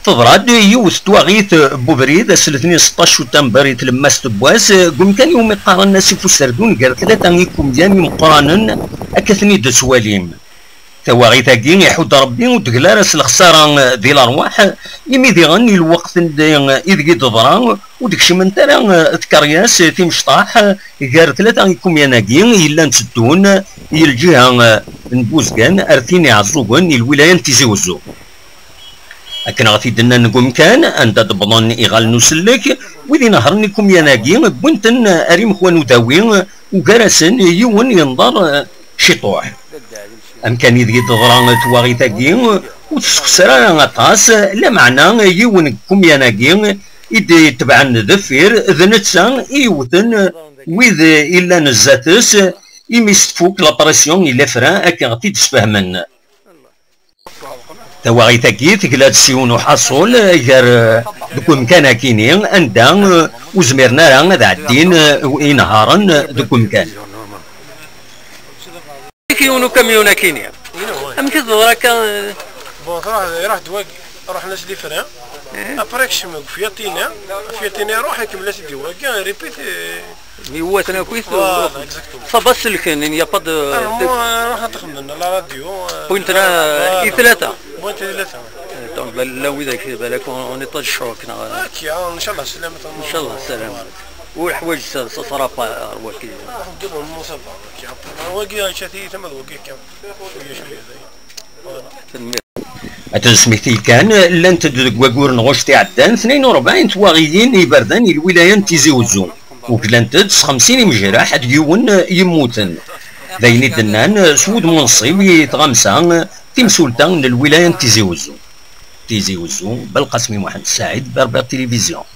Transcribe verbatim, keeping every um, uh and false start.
Teḍra-d yiwet n twaɣit n ubrid ass n letniyen seṭṭac september i tlemmast n wass deg umkan iwumi qqaren Asif Userdun gar tlata ikumyan imeqqranen akka ten-id-twalim. Tawaɣit-agi iḥudd Rebbi ur d-tegla ara s lexsara di lerwaḥ, imi diɣen i lweqt-nni ideg i d-teḍra ur d-kecment ara tkeryas timecṭaḥ gar tlata ikumyan-agi yellan tteddun i lǧiha n Buzgan ar tin iɛeẓẓugen i lwilaya n Tizi Uzzu. Akken ɣef i d-nnan deg umkan anda d-wwḍen iɣallen usellek, wid inehhren ikumyan-agi wwin-ten ar imekwan udawi, ugar-asen yiwen yenḍer ciṭuḥ. Amkan ideg i d-teḍra twaɣit-agi ur tessexser ara aṭas, lameɛna yiwen deg ikumyan-agi i d-itebɛen deffir d netta i yewten wid illan zdat-s, imi s tfuk la pression i les freins akken ɣ-t-id-sfehmen. Tawaɣit-agi tegla-d s yiwen uḥaṣul gar, deg umkan-akini anda ur zmiren ara ad ɛeddin inehharen deg umkan. Yiwen ukamyun akini. Amek i teḍra akka? Bon, truḥ, iruḥ-d wagi, ruḥen-as les freins. Après, kcem deg Fiatina, Fiatina iruḥ, ikemmel-as-id i wagi, répète, euh, Yewwaten akkit. Voilà, exactement. Ça va selken, il n'y a pas de. Alors, moi, euh, ruḥ ad xedmen la radio, euh, Point-nni voilà, i tlata. Point i tlata. Donc, ben, là, widak, balak, on, on est pas de choc, non. Ok, ah, inchallah, salam. Inchallah, salam. Voilà. Ur ḥwaǧ ça, ça sera pas, euh, waki. Ah, نديرهم ça va, ok. Wagi, cati, tama d wagi, kan. Ad ten-smektiy kan, llant-d deg waggur n ɣuct iɛeddan tnayen u rebɛin twaɣiyin n yiberdan i lwilaya n Tizi Uzzu. Uklant-d s xemsin imejraḥ d yiwen yemmuten. D ayen i d-nnan s wudem unṣib i tɣamsa timsulta n lwilaya n Tizi Uzzu. Tizi Uzzu, Belqasmi Muḥend Saɛid, Berbère Télévision.